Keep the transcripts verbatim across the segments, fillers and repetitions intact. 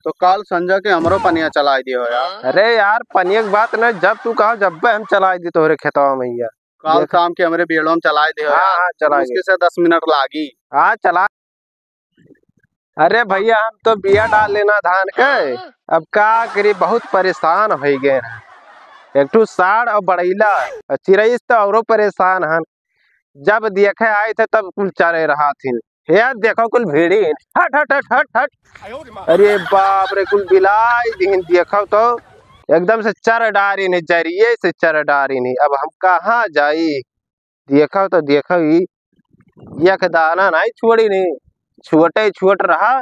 तो काल संझा के हमरो पनिया चलाइ दियो यार। अरे यार, पनिया के बात नहीं, जब तू कहो जब्बे हम चलाइ दी तोहरे खेतवा में यार। काल देख। शाम के हमरे बियड़वा में चलाइ दियो हाँ, यार। हाँ, चलाइ दी। मुश्किल से दस मिनट लागी। हाँ, चला। अरे भइया, हम तो बिया डाल लेना धान के, अब का करी, बहुत परेशान होइ गए हैं। एक ठो साँड़ और बड़ैला और चिरइस तो औरो परेशान हन। जब देखे आइत है तब कुल चरे रहत हिन। हे देखो कुल भीड़ी हिन। हट, हट, हट, हट, हट। अरे बाप रे, कुल बिलाइ दिहिन। देखो तो एकदम से चर डारिन है, जरिये से चर डारिन है। अब हम कहाँ जाई? देखो तो देखो, ई एक दाना नाहीं छोड़ी नहीं, छोटे छोट रहा,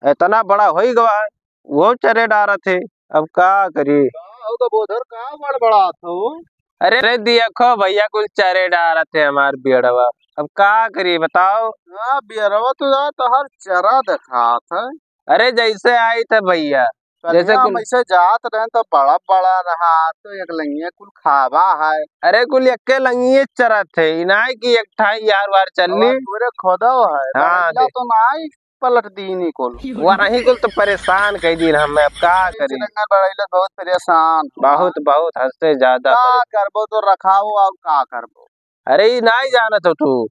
इतना बड़ा होइ गवा है, वो चरे डारत है। अब का करी? का हो तो बोधर, का बड़बड़ात हो? अरे, अरे, देखो भइया, कुल चरे डारत है हमार बियड़वा। अब का करी बताओ? हाँ, बियड़वा तो यार तोहार चरा देखात है। अरे, जैसे आइत है भइया, जैसे कनिया कुल हम ऐसे जात रहेन तो बड़ा बड़ा रहा, तो एक लंगिया कुल खावा है। अरे, कुल एक्के लंगिये चरत है, ई नाहीं कि एक ठाई यार वार चल ली। पूरे खोदो है, हाँ, बड़ैला दे। तो नाहीं पलट दीनी कुल। वही कुल तो परेशान कइ दीन हमें, अब का करी? चिरंगन बड़ैला बहुत परेशान। बहुत, बहुत, हद से ज्यादा का परेशान। करबो तो रखाओ, और का करबो? अरे, ई नाहीं जानत हो तू,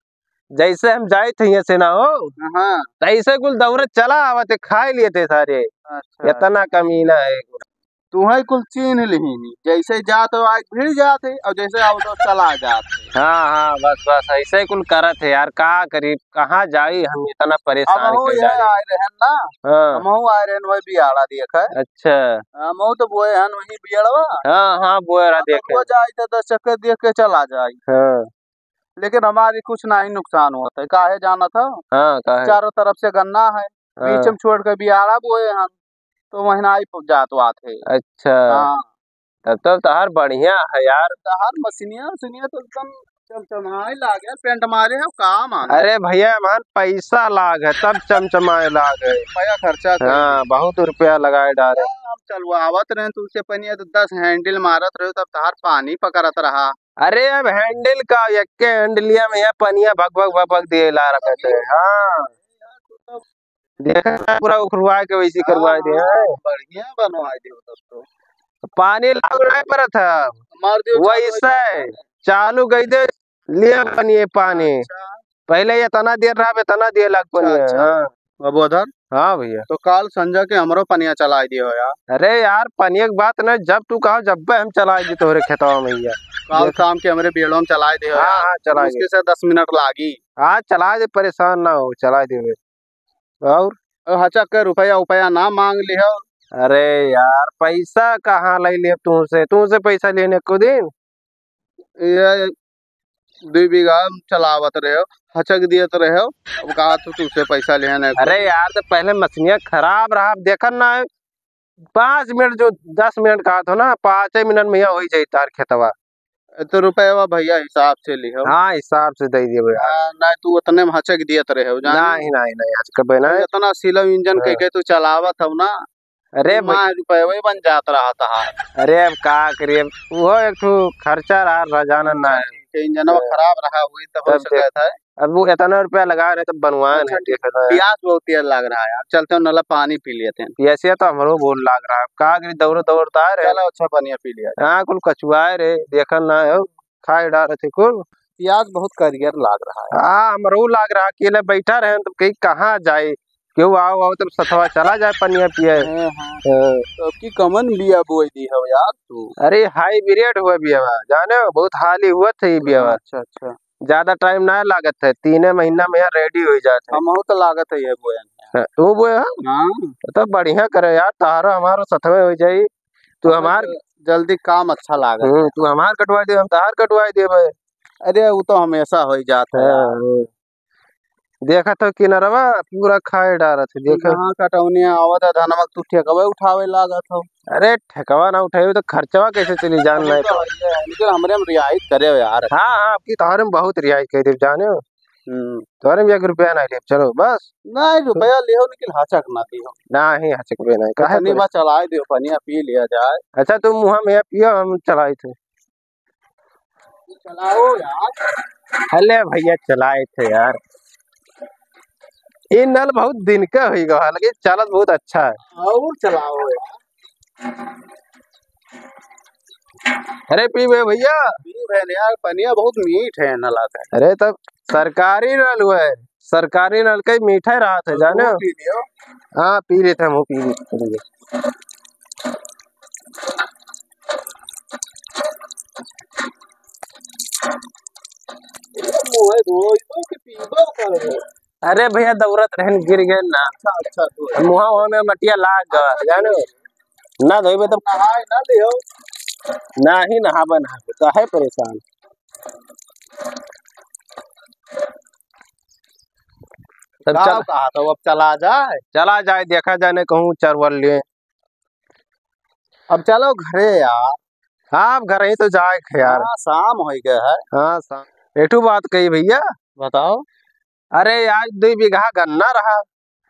जैसे हम जाइत हियाँ से ना हो, हाँ। तैसे कुल दौड़त चला आवत है, खाइ लियत है सारे। अच्छा। इतना कमीना है। तुहैं कुल चीन्ह लिहिन, जैसे जात हो आइ भिड़ जात है और जैसे आवत हो चला जात है। हाँ, हाँ, बस, बस, ऐसे कुल करत है यार, का करी, कहाँ जाई हम, इतना परेशान हमहू कइ यह डारे। आए रहेन ना, हाँ। हमहू आए रहेन वही बियाड़ा देखे। अच्छा। हमहू तो बोए हन वही बियड़वा। हाँ, हाँ, बोए रहा हाँ, तो देखे। वो जाई तो दस चक्कर देख के चला जाई। हाँ। लेकिन हमारी कुछ नाहीं नुकसान होत है, काहे जानत हो? हाँ, काहे? चारों तरफ से गन्ना है, हाँ। बीच में छोड़ के बियाड़ा बोए हन, तो वहीं नाहीं प-, जात वात है। अच्छा। हाँ। तब तो तहार बढ़िया है यार। तहार मशीनिया, मशीनिया तो एकदम चमचमाए लागे, पेंट मारे हो का मानो? अरे भइया, हमार पैसा लाग है, तब चमचमाए लाग है। रुपया खर्चा कर हाँ, दे। बहुत रुपया लगाए डारे। हम चलवावत रहे तो उसे पनिया तो दस हैंडल मारत रहे, तब तहार पानी पकड़त रहा। अरे अब हैंडल का, एक्के हैंडलिया में यह पनिया भग भग भग भग दिए ला रखत है। हाँ। देखा, पूरा उखड़वा के वैसी करवा दे हैं। बढ़िया बनवा दे तब तो। पानी लाग नहीं पड़त है। मार दियो वैसे चालू। चालू कइ दे, लिया पानी, ये पानी। अच्छा। पहले इतना देर रहा, इतना देर लाग अच्छा, पानी। अच्छा। हाँ। बाबू अधर? हाँ भइया। तो काल संझा के हमरो पनिया चलाइ दियो यार। अरे यार, पनिया के बात नहीं, जब तू कहो जब्बे हम चलाइ दी तोहरे खेतवा में यार। काल देख। शाम के हमरे बियड़वा में चलाइ दियो हाँ, यार। हाँ, चलाइ दे। मुश्किल से दस मिनट लागी। हाँ, चलाइ दे, परेशान ना हो, चलाइ दे। और? और हचक के रुपया उपया ना मांग लिहो। अरे यार, पैसा कहाँ लइ लिहे तुमसे? तुमसे पैसा लेने को दिन? ये दुई बीघा चलावत रहे हो, हचक दियत रहे हो, अब कहा तो तुमसे पैसा लेने को। अरे यार, तो पहले मशीनिया खराब रहा, अब देखन ना है, पाँच मिनट जो दस मिनट कहा थो ना, पाँचे मिनट में यहाँ होइ जाई तार खेतवा। ए, तो रुपया भइया हिसाब से लिहो। हाँ, हिसाब से दइ दियो भइया। हाँ, नाहीं तू उतने में हचक दियत रहे हो, जाने? नाहीं, नाहीं, नाहीं, हचकबे नाहीं। इतना slow engine हाँ। कह के तू चलावत हो ना, अरे तो भाई। माह रुपया वही बन जात रहा था। अरे अब का करिए, अब वो एक ठो खर्चा रहा, रजाना ना है। ठीक है, इंजनवा हाँ। खराब रहा, वही तो हो तब देख, सकत है। अब वो इतना रुपया लगा रहे, तब बनवाए अच्छा, नहीं, ठीक। देखा था। प्यास बहुत तेज लग रहा है यार, चलते हो नला पानी पी लेते हैं। प्यासिया तो हमरो बहुत लाग रहा है, का करी, दौड़ दौड़ तो आ रहे। चलो, अच्छा, पानी पी लिया जाए। हाँ, कुल कचुआए रे, देखा ना हो, खाए डारे थे कुल। प्यास बहुत करियर लाग रहा है। हाँ, हमरो लाग रहा, अकेले बैठा रहे तो कहीं कहाँ जाए, केहू आओ, आओ, तब सथवा चला जाए पनिया पिए। हाँ, हाँ। हाँ। तो की कमन बिया बोई दी हो यार तू? अरे, hybrid हुआ बियावा, जाने हो, बहुत हाली हुआ था ये बियावा। अच्छा, अच्छा। ज्यादा time ना लागत है, तीने महीना में यहाँ ready हो जात है। हमहू तो लागत है ये बोए। हाँ, तू बोए हो? हाँ। तो बढ़िया करे यार, तारो हमारो सथवे हो जाई। तू हमें हमार तो जल्दी काम अच्छा लागत हम्म, है। तू हमार कटवाई दे, हम तार कटवाई देबे। अरे, वो तो हमेशा हो ही जात है हाँ, यार। हाँ। देखत हो किनरवा पूरा खाए डारत है, देखो। जहाँ कटौनिया आवत है धनवा, तू ठेकवे उठावे लागत हो। अरे ठेकवा ना उठावे तो खर्चवा कैसे चली जान हम नहीं तो तो। हइये है, लेकिन हमरे में रियायत करे हो यार। हाँ, हाँ, आपकी तोहरे में बहुत रियायत कइ देब जाने हो। हम्म। तोहरे में एक रुपया नहीं लेब, चलो बस। नहीं, रुपया लिहो लेकिन हचक ना दिहो। नहीं, हचकबे नहीं, काहे तनी पर? बा चलाए दियो, पनिया पी लिया जाए। अच्छा, तुम मुँह में पियो, हम चलाई थे। चलाओ यार। अले भइया, चलाए थे यार। ये नल बहुत दिन का होई गवा, लेकिन चलत बहुत अच्छा है। और चलाओ यार। अरे पीबे भैया। पीबे यार, पनिया बहुत मीठ है, नला का। अरे तो सरकारी नल हुआ है, सरकारी नल का ही मीठा ही रहत है, तो जाने तू हो? पी लियो। हाँ, पी लेते हम, पी लेते हैं। मुँह धोइबो कि पीबो करबो? अरे भैया, दौड़त रहन, गिर गए ना। अच्छा, अच्छा, तो मुँहा वहाँ में मटिया लाग गवा, जाने? ना धोइबे तब नहाए ना लियो। ना ही नहाबे, नहाबे, काहे परेशान? तब का चल। कहा था, अब चला जाए? चला जाए, देखा जाने कहूँ चरवल लिए। अब चलो घरे यार। हाँ, अब घर ही तो जाए के यार। हाँ, शाम हो गया है। हाँ, शाम। एठू बात कही भैया। बताओ। अरे, आज दुई बीघा गन्ना रहा,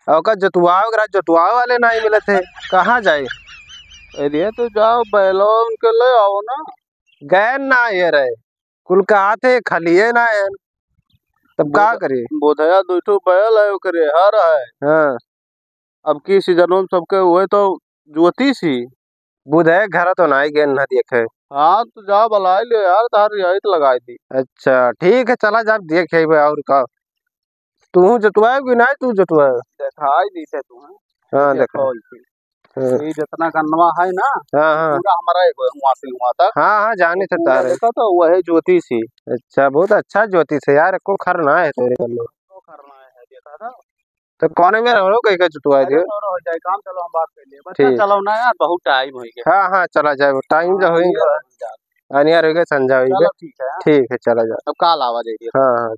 और ओकर जोतवावे के रहा, जोतवावे वाले नहीं मिलत है, कहाँ जाए? अरे, तो जाओ, बैलो उनके ले आओ ना। गए ना ये रहे, कुल कहा थे, खलिए ना है, तब का बोध-, करी? बोधया दुई ठो बैल है, ओकरे हर है। हाँ। अब की सीजनों में सबके उहे तो जोतिस ही। बुधे घर तो नाई गेन ना देखे। हाँ, तो जा बलाई ले यार, तार यही तो लगाई दी। अच्छा, ठीक है, चला जा देखे बे और का। तू जोतवाए कि नाई तू जोतवाए? देखाई दी थे तू, हाँ? हाँ, देखा। देखो इसे। हाँ। ये जितना गन्नवा है ना, हाँ, हाँ। पूरा हमारा एक हुआ से हुआ तक। हाँ, हाँ, जानी थे पूरा तारे। देखा तो वही जोतिस ही। अच्छा, बहुत अच्छा जोतिस है यार, एको खर ना है तोरे गन्नवा। तो खर ना है, देखा था। तो कौने में रहो, कहीं का जोतवाए अरे, दियो। और हो जाए काम, चलो हम बात कर लिए। बच्चा, ठीक। चलो ना यार, बहुत टाइम हो गया। हाँ, हाँ, चला जाए, टाइम जो हाँ, होई, ये हो जाए। अनियार हो गए, संझा हो चलो, गए। ठीक है, हाँ। ठीक है, चला जाए। अब काल आवा जाइए। हाँ, हाँ।